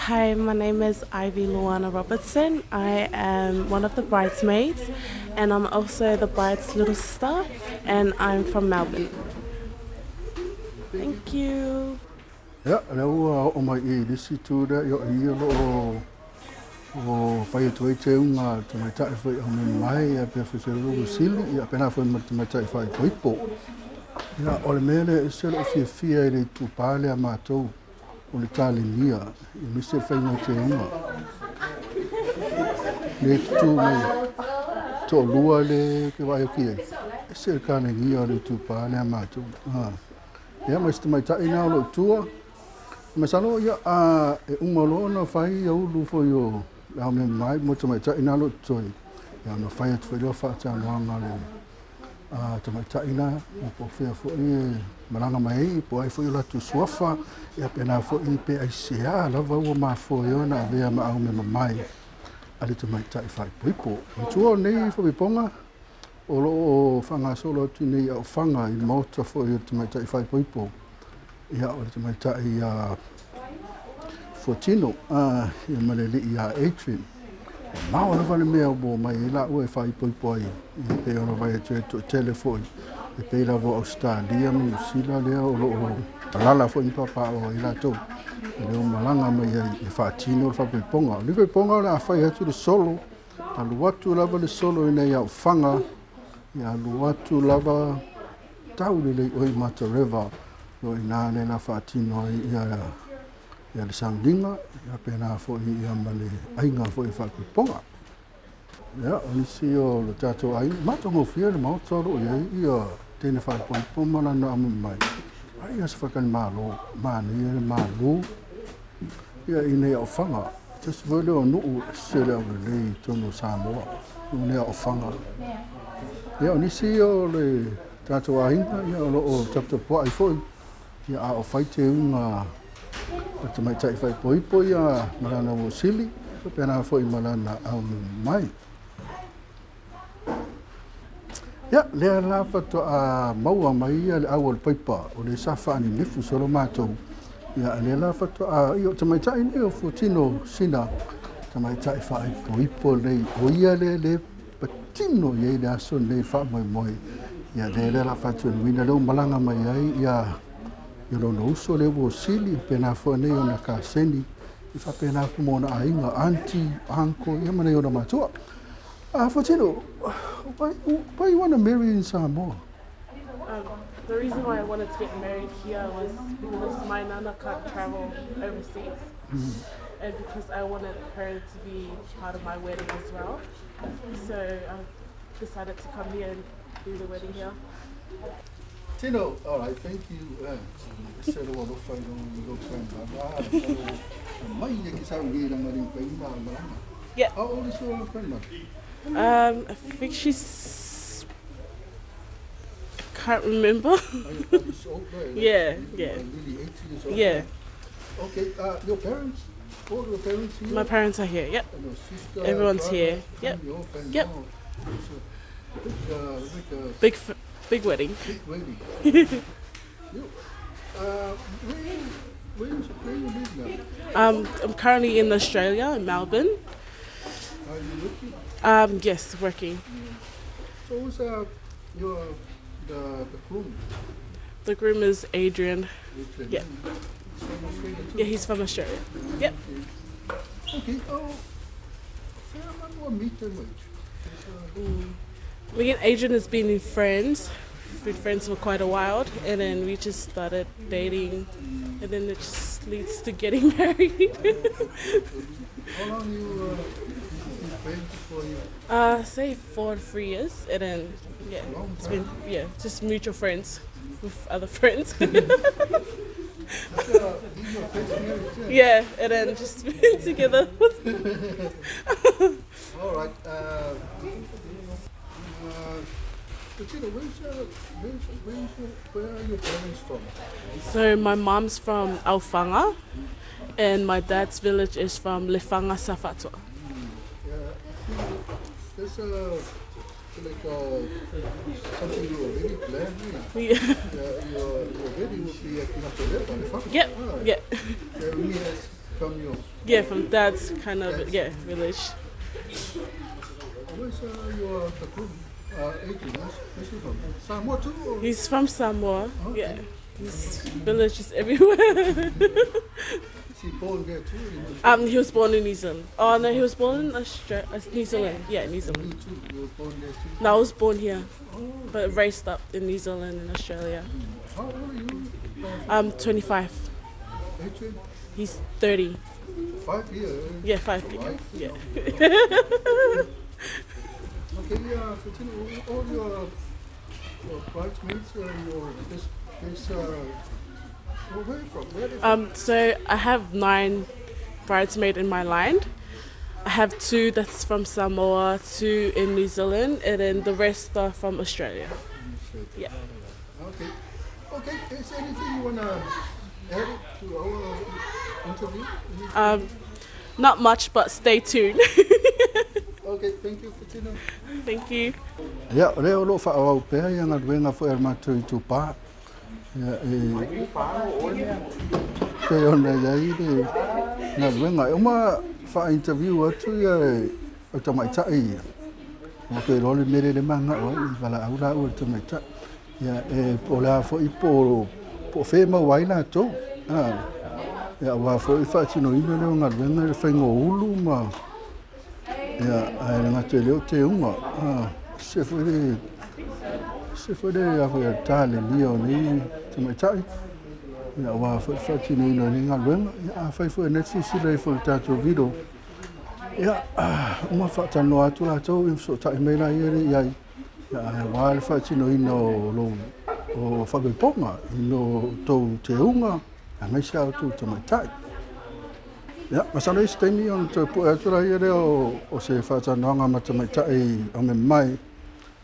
Hi, my name is Ivy Luana Robertson. I am one of the bridesmaids and I'm also the bride's little sister and I'm from Melbourne. Thank you. Ia, lea ua oo mai i le isi itu lea, ia o i o lo o o fai atu ai teuga a le tamaitai foi au mea mai, ia pea foi se lulu sili, ia pena foi ma le tamaitai faaipoipo. Ia, o le mea lea e ese lou fiafia i le itupa lea a matou, o le talenia, aemaise le faiga o teuga. Le tutū mai toalua le ke vaai atu i ai, ese le talenia o le itupa lea a matou. Ah. Ia, ma si tamaitai na o lo o i tua. Masalo ia, a e uma loa ona fai ia ulu foi o le ao mea mai mo tamaitai na o lo o totoe, ia ona fai atu foi lea o faatanoaga a le tamaitai na, ia po o fea foi e malaga mai ai, po o ai foi o latou suafa, ia pena foi pe aisea lava ua mafua ai ona avea ma au mea mamae a le tamaitai faaipoipo. Matua o nei faaipoipoga, o lo o faagasolo atu nei i aofaga i le maota foi o le tamaitai faaipoipo, ia o le tamaitai ia Fuatino ia ma le alii ia Adrian. Mamao lava le mea ua omai ai laua e faaipoipo ai, ia pei ona vaai atu ai le toatele foi, e pei lava o Ausetalia ma Niu Sila lea o lo o alaala foi ma papaaao ai latou, lea ua malaga mai ai e faatino le faaipoipoga. O le faaipoipoga o le a fai atu le solo, alu atu lava le solo i nai aofaga, ia alu atu lava tau lelei oe i Matareva, o i ina lea la faatino ai ia ia le sauniga, ia pena foi ia ma le aiga foi o faaipoipoga. Ia, o nisi o le tatou aiga, matagofie le maota o lo o i ai ia teine faaipoipo ma lana aumai mai. Ai ia se faletalimalo, manaia le malu ia i nei aofaga. Tasi foi lea o nuu e ese le aulelei i totonu o Samoa, o nei aofaga. Ia, o nisi o le tatou aiga ia o lo o taputapuai foi ia a o fai teuga a tamaitai faaipoipo ia ma lana uo sili, faapena foi ma lana aumai. Ia, lea la faatoa maua mai ia le au o le paipa, o lea sa faanenefu solo matou. Ia, lea la faatoa, ia o tamaitai nei o Fuatino Sina, tamaitai faaipoipo nei, o ia lea le patino i ai le aso lenei faamoemoe. Ia, lea lea la faatuanuina, lea ua malaga mai ai ia, ia lona uso lea ua sili, pena foi nei ona kaseni, i faapena atu ma ona aiga, aunty, uncle, ia ma nei ona matua. Fuatino, why you want to marry in Samoa? The reason why I wanted to get married here was because my nana can't travel overseas. And because I wanted her to be part of my wedding as well. So I decided to come here and do the wedding here. Tino, all right, thank you. Se ro alofa i lou grandmother. Mai e ki sau ni ranga ring pai ma malanga. Yeah. How old is your grandmother? I think she's... Can't remember. Are you probably so old, right? Yeah, yeah. Nearly 80 years old. Yeah. Okay, your parents? All your parents here? My parents are here, yep. And your sister, Everyone's brother, here, yep. family, all family. Yep. Oh, it's a big, big, Big, big wedding. Big wedding. You, where you live now? I'm currently in Australia, in Melbourne. Are you working? Yes, working. So who's the groom? The groom is Adrian. Adrian. Yeah. He's from Australia too? Yeah, he's from Australia. Yep. Okay. Oh, fair man will meet him. Me and Adrian has been in friends, been friends for quite a while, and then we just started dating, and then it just leads to getting married. How long you been friends before you? Say 4 to 3 years, and then yeah, it's been yeah, just mutual friends with other friends. That's, this is your first marriage, yeah? Yeah, and then just been together. All right. But you know, where are your parents from? So my mom's from Alfanga, and my dad's village is from Lefanga Safatua. Yeah, there's like something you already planned. Yeah. Yeah. Yeah, your wedding will be at Ngapeleva, Lefanga. Yep. Ah, Yeah. Yeah, we has From your Yeah, from dad's kind of yeah village. Where's your the groom? Adrian, where's he from? Samoa too? Or? He's from Samoa. Okay. Yeah, his village is everywhere. Is he born there too? In He was born in New Zealand. Oh no, he was born in Australia, New Zealand. Yeah, New Zealand. You too? You were born there too? No, I was born here, but raised up in New Zealand and Australia. How old are you? I'm 25. Adrian? He's 30. 5 years. Yeah, 5. Right. Yeah. Okay, yeah, continue. All your bridesmaids and your this this where are you from? Where are they from? So I have 9 bridesmaids in my line. I have 2 that's from Samoa, 2 in New Zealand, and then the rest are from Australia. Yeah. Okay. Okay, is there anything you want to add to our interview? Not much, but stay tuned. Okay, thank you, Fatina. Thank you. Ia, o lea o loo faaauau pea ia galuega foi a le matou itupā. Ia, e pei ona i ai le galuega. E uma faa-interview atu ia o tamaitai ia. Ua toe iloa le mea lea le magao ai, i valaau laua i le tamaitai. Ia, e po o le a foi po o fea e maua ai latou. Ia, auā foi le faatinoina lea o galuega i le faiga o ulu ma ia, ae le gata i lea o teuga. Se foi le se foi le a foi a talelia o nei tamaitai. Ia, auā foi le faatinoina o nei galuega. Ia, afai foi e nei silasila ifo i le tatou video. Ia, uma faatalanoa atu latou i fesootai mai laia lea i ai. Ia, ae auā le faatinoina o lou o faapoipoga i lo outou teuga, aemaise a outou tamaitai. Ia, masalo i se taimi ona toe pue atu laia lea o se faatalanoaga ma tamaitai aumai mai.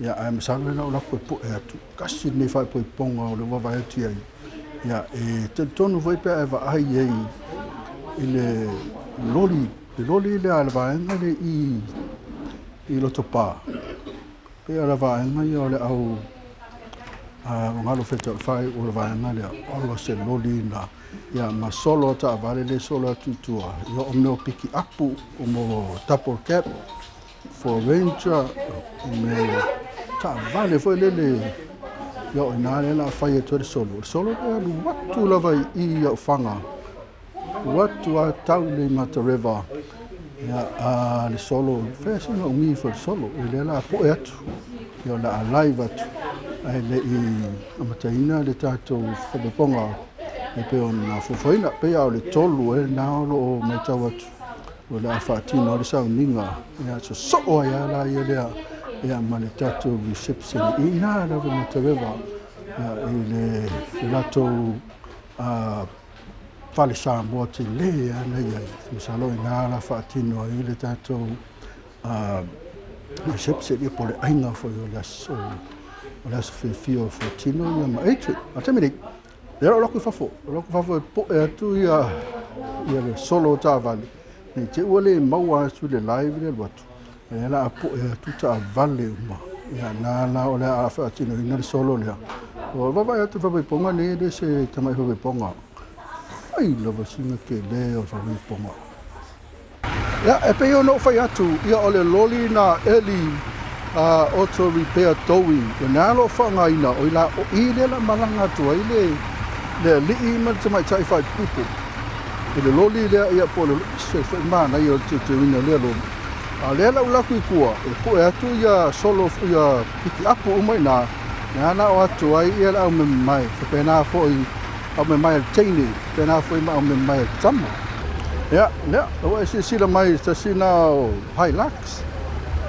Ia, ae masalo e lau lako e pue atu. Kasi lenei faaipoipoga o le ua vaavaai atu i ai. Ia, e talitonu foi pe a e vaai ai i le loli, le loli lea a le vaega le i Lotopā. Pei o le vaega ia o le au o galo fetau o le vaega lea. Ola se loli na. Ia, ma solo taavale le solo atu i tua. Ia, o mea o piki apu, o mo double cab, Ford Ranger, o mea taavale foi lele. Ia, o ina lea la fai atu ai le solo. Le solo lea alu atu lava i au whanga. Atu a tau le Mata River. Ia, a le solo, whea singa ungi fo le solo. E lea la poe atu. Ia, o la live atu. Ai le i amataina le tātou whapeponga. E pe o nā fuafuaina. Pe au le tolu e nā olo o mai tau atu. O le a whaatino o le sauniga. Ia, so so o ai ala ia lea. Ia, ma le tātou reception. I nā lava Mata River. Ia, i le latou fale Samoa te le ana ia. Masalo i nā la whaatino ai le tātou reception ia po le ainga foi o le aso. O le aso whiwhia o Fuatino ia ma Adrian. A te mene, le rao lako i fafo. O lako i fafo e poe atu ia le solo o taavale. Nei te ua le maua atu le live le alu atu. E la a poe atu taavale uma. Ia nā la o le a whaatino ina le solo lea. O vavaai atu whawaiponga ne le se tamai whawaiponga. Ai lava singa ke le o whawaiponga. Ia, e pei ona o whai atu, ia o le loli na eli auto repair towing. O nā lo whangaina, o ila o i le la malanga atu ai le lii ma le tamaitai whaipupu. I le loli lea ia po le se whai mana ia o te te wina lea loli. A lea lau laku i kua, e poe atu ia solo ia piki apu umai nā, nā na o atu ai ia la au me mai, whapena foi au me mai al teine, whapena foi ma au me mai al tama. Ia, lea, ua e sisila mai tasi na o Hilux.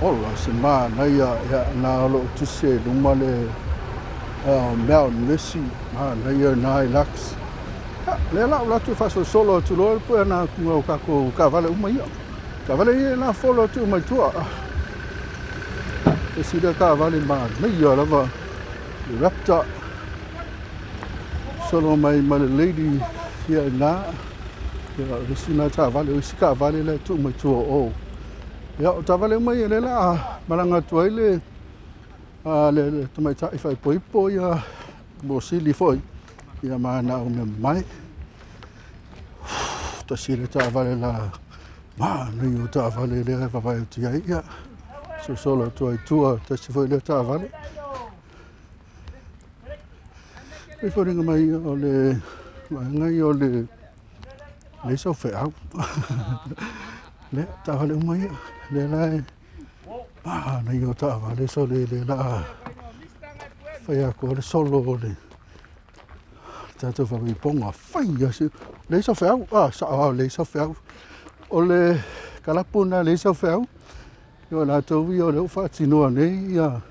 Ola se mana ia, ia nā o loo tusi e luma le mea o nesi, mana ia nā Hilux. Ia, lea lau latu whaasosolo atu loa le pue na kunga o kako kavale uma ia. Kavale ia nā folo atu mai tua. E sida kavale mana ia lava. Le Raptor. Solo mai ma le lady ia nā. Ia, le sina taavale, o isi kaavale le tuu mai tua o. Ia, o taavale uma ia le la malanga atu ai le le tamaitai faaipoipo ia mo sili foi. Ia ma na o mea mai. Tasi le taavale la manaia o taavale lea e vaavaai atu i ai, ia, sosolo atu ai i tua, tasi foi lea taavale. E foliga mai o le vaega ia o le leai sau feau. Lea, taavale uma ia, lea la e manaia o taavale sole lea la a fai atu le solo o le tatou faapaipoga fai lava si leai sau feau ah sao lava leai sau feau o le kalapu lena leai sau feau ia o latou ia o lea ua faatinoa nei ia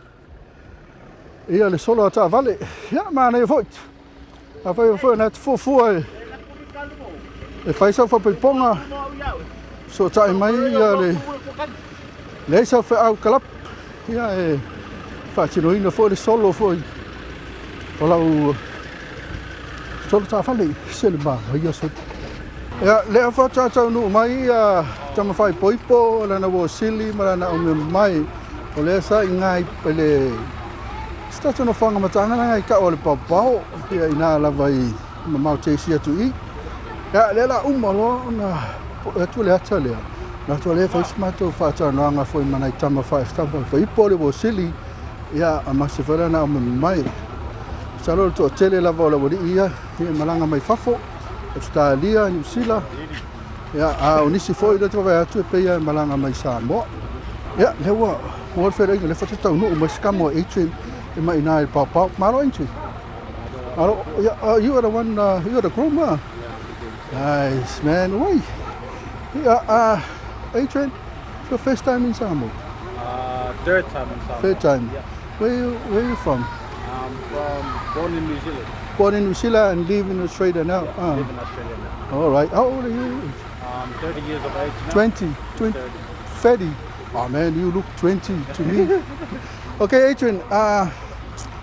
ia le solo a taavale ia manaia foi afai foi na te fuafua e e fai sau faapaipoga fesootai mai ia le leai sau feau kalapu ia e faatinoina foi le solo foi o lau solo taavale se le manaia solo. Ia, lea faatoa taunuu mai ia Tama Faaipoipo, lana uosili ma lana aumea mai, o lea sa i ina i le se tatou nofoaga mataaga lena i kau o le paopao, ia ina lava i mamao teisi atu i. Ia, lea la uma loa ona poe atu le ata lea, na atu lea fai se matou faatalanoaga foi ma nai tama Faaipoipo le uosili, ia ma se foi lana aumea mai. Masalo o le toatele lava o le aualii ia, ia e malaga mai fafo, Ausetalia, Niu Sila, ia, a o nisi foi lea e vaai atu e pei lava e malaga mai Samoa. Ia, lea ua maua le feiloaiga, lea faatoa taunuu mai se kamo a Adrian e mai ina i le paopao. Malo Adrian. Malo, yeah, you are the one, you are the groom, huh? Nice, man. Oi. Yeah, Adrian, it's your first time in Samoa? Third time in Samoa. Third time. Yeah. Where you from? I'm from born in New Zealand. Born in New Zealand and live in Australia now. Yeah, Ah. live in Australia now. All right. How old are you? I'm 30 years of age now. 20, 20, 30. 30. Oh man, you look 20 to me. Okay, Adrian.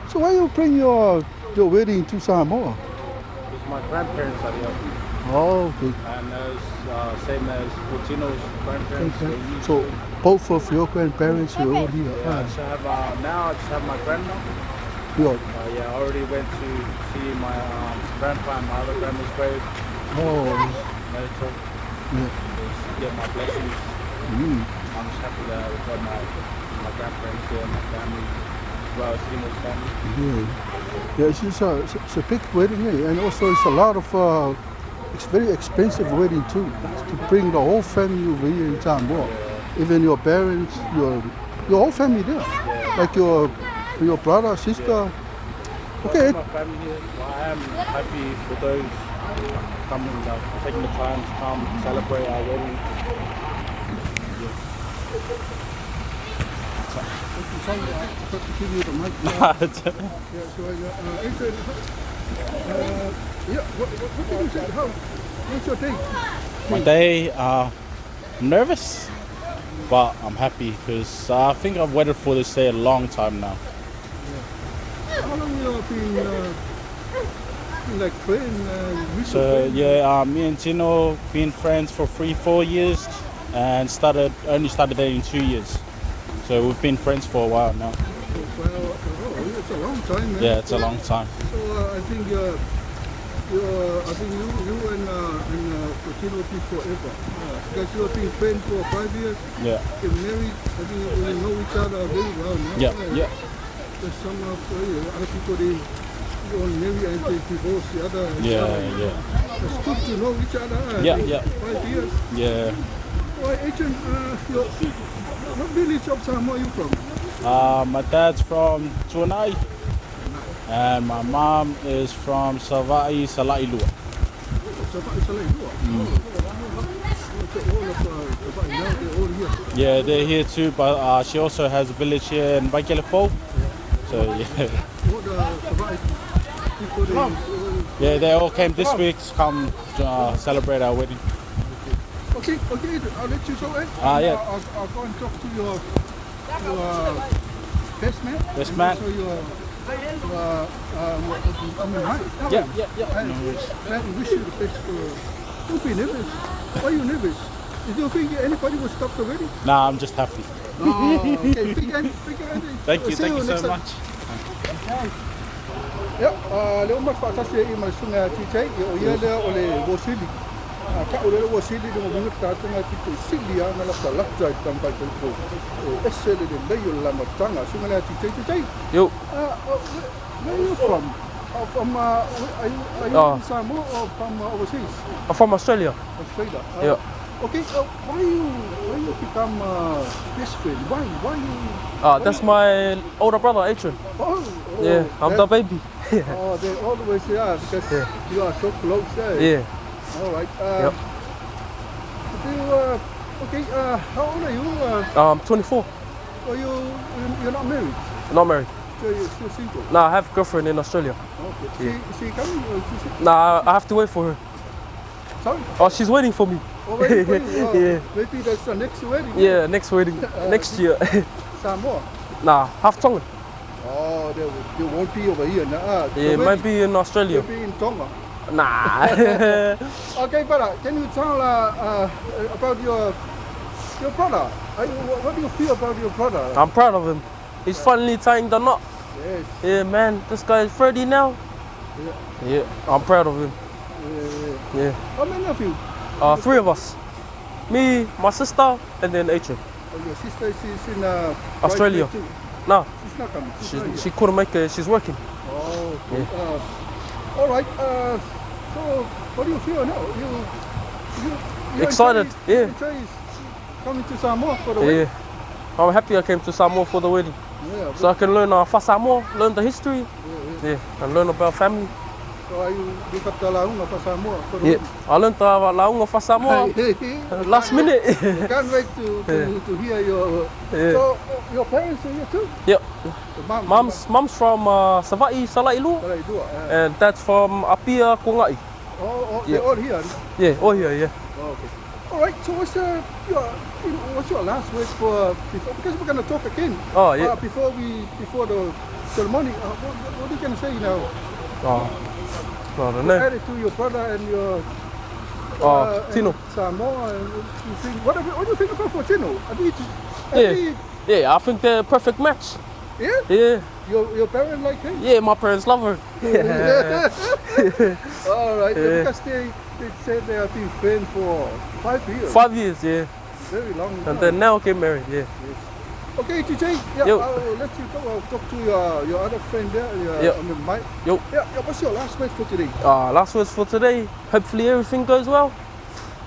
So why you bring your wedding to Samoa? Because my grandparents are here. Oh, okay. And as same as Fortino's grandparents. They used So both of your grandparents are all here. Yeah, I Ah, just have, now I just have my grandma. yeah. Yeah, I already went to see my grandpa and my other grandma's grave. Oh, Meditate. yeah. Just get my blessings. I'm just happy that I've got my grandparents here, my family, as well as Tino's family. Yeah. Yeah, it's just it's a big wedding, eh? And also it's a lot of, it's very expensive wedding too. To bring the whole family over here in Samoa. Even your parents, your whole family there. Like your brother, sister. Okay. My family here. Well, I am happy for those coming, taking the time to come celebrate our wedding. Sorry, I forgot to give you the mic. Yeah, so Adrian, yeah, what did you say? What's your day? My day, I'm nervous, but I'm happy because I think I've waited for this day a long time now. Yeah. How long you have been like friend? Mutual friend? Yeah, me and Tino been friends for 3-4 years, and only started dating 2 years. So we've been friends for a while now. Well, oh, it's a long time, man. Yeah, it's a long time. So I think you and Fortino will be forever. Because you have been friends for 5 years. Yeah. Get married. I think you know each other very well now. Yeah, yeah. There's some of other people they don't marry and they divorce the other. Yeah, yeah. It's good to know each other. Yeah, yeah. 5 years. Yeah. Well, Adrian, what village of Samoa are you from? My dad's from Tuanai, and my mom is from Savaii, Salailua. Savaii, Salailua. Oh, so all of Savaii now, they're all here. Yeah, they're here too, but she also has a village here in Vakelefou. So yeah. What Savaii people? They, Yeah, they all came this week to come celebrate our wedding. Okay, okay, I'll let you go in. Yeah. I'll go and talk to your best man. Best And man. also your I mean, mate. Yeah, yeah, yeah. Hey, No worries. Man, wish you the best for. Don't be nervous. Why are you nervous? Do you think anybody will stop the wedding? Nah, I'm just happy. Oh, okay. Big Andy, big Andy. Thank you, See thank you next so time. much. Yeah, le uma faatasi ai ma le susuga ia TJ, ia o ia lea o le Wosili. A ta'u lele ua sili le uiga tagata na e pito i sili a na latalata i tamafaifaipou e ese le lelei o le amataga suiga lea TJ TJ Yo. Where are you from? From are you, are you in Samoa or from overseas? I'm from Australia. Australia. Yeah. Okay, why you why you become best friend? Why why you? That's my older brother, Adrian. Oh, Yeah, I'm the baby. Oh, they always are because you are so close. Eh? Yeah. All right. Yep. Do you, okay. How old are you? 24. Are you you're not married? Not married. So you're still single? Nah, I have a girlfriend in Australia. Okay. Yeah. She coming? Or she, Nah, I have to wait for her. Sorry? Oh, she's waiting for me. Oh, waiting for you. Oh, Yeah. Maybe that's the next wedding. Yeah, next wedding. Next year. Samoa. Nah, half Tongan. Oh, there won't be over here. Nah, Yeah, it might be in Australia. Will be in Tonga. Nah. Okay, brother, can you tell about your brother? What do you feel about your brother? I'm proud of him. He's finally tying the knot. Yes. Yeah, man, this guy is 30 now. Yeah. Yeah, I'm proud of him. Yeah. Yeah. How many of you? 3 of us. Me, my sister, and then Adrian. Oh, your sister is in Australia. Too. No. She's not coming. She's not She couldn't make it. She's working. Oh, okay. Yeah. All right. So, what do you feel now? You Excited, enjoy, yeah. Enjoy coming to Samoa for the wedding. Yeah. I'm happy I came to Samoa for the wedding. Yeah. So I can learn Samoa, learn the history. Yeah, yeah. And learn about family. So are you look up the Launga for Samoa for the Yeah. wedding? I learned about Launga for Samoa last minute. Can't wait to hear your. Yeah. So your parents are here too? Yep. The mom, Mom's from Savaii, Sala'ilua. Sala'ilua. And dad's from Apia, Konga'i. Oh, Yeah. They're all here. Yeah, all here, yeah. Oh, okay. All right. So what's your last words for before, because we're gonna talk again. Oh, yeah. Before the ceremony, what are you gonna say now? Oh, I don't know. Add it to your brother and your. Tino. Samoa. And you think, what do you think about for Tino? Yeah. Yeah, I think they're a perfect match. Yeah? Yeah. Your parents like him? Yeah, my parents love her. All right. Yeah. Because they said they have been friends for 5 years. 5 years, yeah. Very long time. And then now get married, yeah. Yes. Okay, TJ, yeah, Yo. I'll let you go. I'll talk to your other friend there, Yep. I mean, Mike. Yo. Yeah, yeah, what's your last words for today? Last words for today. Hopefully everything goes well.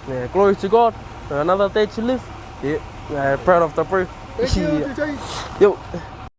Yeah, glory to God. Another day to live. Yeah, proud of the bro. Thank you, Yeah. TJ. Yo.